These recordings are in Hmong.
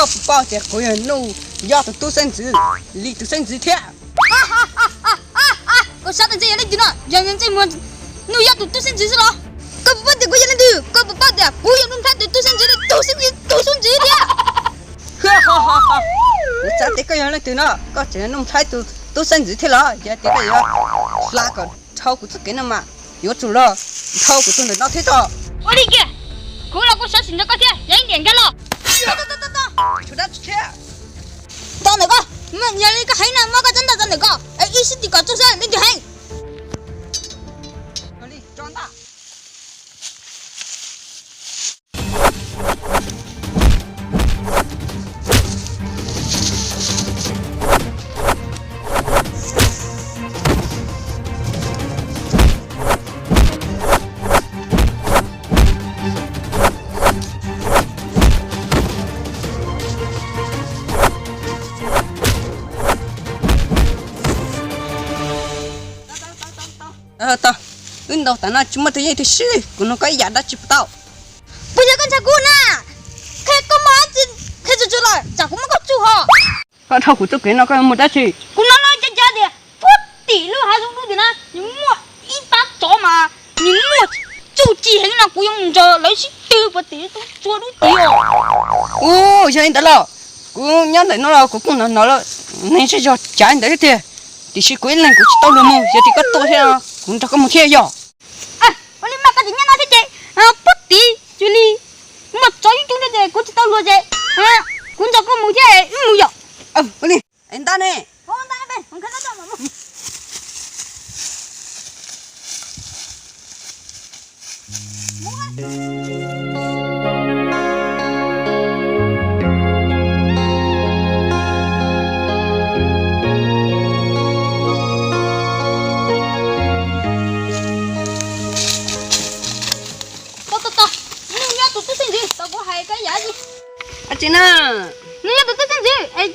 Koj puas paub tias kuv yog Nuj Yob tus tub xeeb ntxwv, Lis tus xeeb ntxwv thiab? Koj xav tias ntshe yog leej twg no, yog ntshe Nuj Yob tus tub xeeb ntxwv xwb los? Koj puas paub tias kuv yog leej twg? Koj puas paub tias kuv yog Nuj Nplhaib tus tub xeeb ntxwv, tus xeeb ntxwv, tus xeeb ntxwv thiab? Kuv xav tias koj yog leej twg no, koj tseem yog Nuj Nplhaib tus tub xeeb ntxwv thiab los? Yog tias koj yuav hla kom dhau kuv txoj kev no mas yuav tsum los dhau kuv tus ntawm no thiab tso. Ua li kiag, kuv los kuv xav sim nrog koj thiab, yog ib tiam nkag los. Tshuav dab tsi thiab? Tso ntawm koj, yog li koj heev no muab koj tsab ntaj tso ntawm koj, es ib sib tim kom tsuj xwb leej twg heev. Yog li tso ntaj. Tau, wb ntaus tas no tsis muaj tus yeej twg sib, kuv nug koj ib yam dab tsi puas tau? Puas yog koj ntshaw kuv na? Qhia koj muaj dab tsi, qhia tsuag tsuag los tsam kuv muab koj tsuj ho. Koj dhau kuv txoj kev no koj muaj dab tsi? Kuv hnov lawv cav cav tias puag tim lub hav zoov dub tim na nws muaj ib pab tsov mas nws muaj txuj ci heev no, kuv yuav mus nrog lawv sib tw puag tim txhua lub tid os. Ub, yog li ntawd los kuv nyob ntawm no los kuv kuj hnov hnov lawv neeg zej zog cav ntawd thiab tiag, tiam sis kuv ib leeg kuv tsis tau luag mus, yog tias koj tuaj thiab kuv nrog koj mus thiab yog. Ua li mas koj tseem nyob no thiab ces puag tid cia li muaj tsov coob coob thiab ces kuv tsis tau luag ces kuv nrog koj mus thiab wb mus yom. Ua li, es ntaj ne? Tau, tau, tau, Nuj Yob tus tub xeeb ntxwv, tau kuv hais koj ib yam dab tsi? Dab tsi na? Nuj Yob tus tub xeeb ntxwv,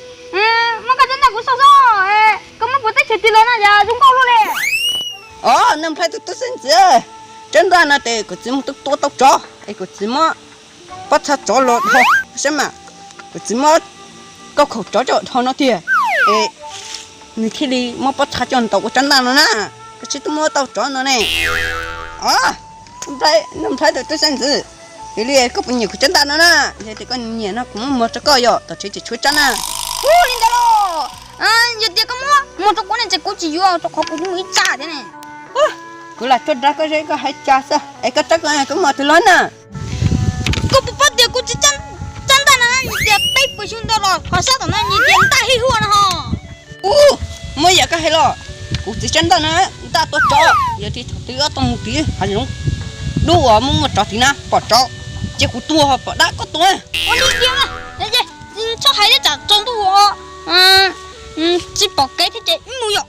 muab koj tsab ntaj kuv xauj xauj, koj muab kuv teb chaws tig los no yog zoo nkauj luaj li. Os, Nuj Nplhaib tus tub xeeb ntxwv, tsab ntaj no ces kuv txiv muab tua tau tsov es kuv txiv muab pob txha tsov los dhau saib mas, kuv txiv muab kauj khaum tsov coj dhau no tiag es nws thiaj li muab pob txha coj ntaus ua tsab ntaj no na. Koj tsis tau muab tau tsov no ne. Os, Nuj Nplhaib tus tub xeeb ntxwv, yog li koj puas nyiam kuv tsab ntaj no na? Yog tias koj nyiam no kuv muab muag rau koj yom, tom tsev tseem tshuav tsab na. Ub, li ntawd los yog tias koj muab muag rau kuv ne ces kuv tsis yuav rau qhov kuv mus ib tsab thiab ne. Kuv lam tsuas dag koj zeb koj hais cas xwb es koj tsab ko koj muag twg los na? Koj puas paub tias kuv txiv tsab ntaj no tias peb puas xyoo ntau los ho sab tom no nws tias ntaj hij huaj no ho. Ub, muaj yam koj hais los, kuv txiv tsab ntaj no ntaj tua tsov, yog tias thaum twg koj tau mus tim hav zoov dub uas muaj muaj tsov tim na pom tsov ces kuv tua ho pom dab koj tua. Ua li tiag, txhob hais thiab tsam tsaus ntuj ua tsis pom kev thiab ces wb mus yom.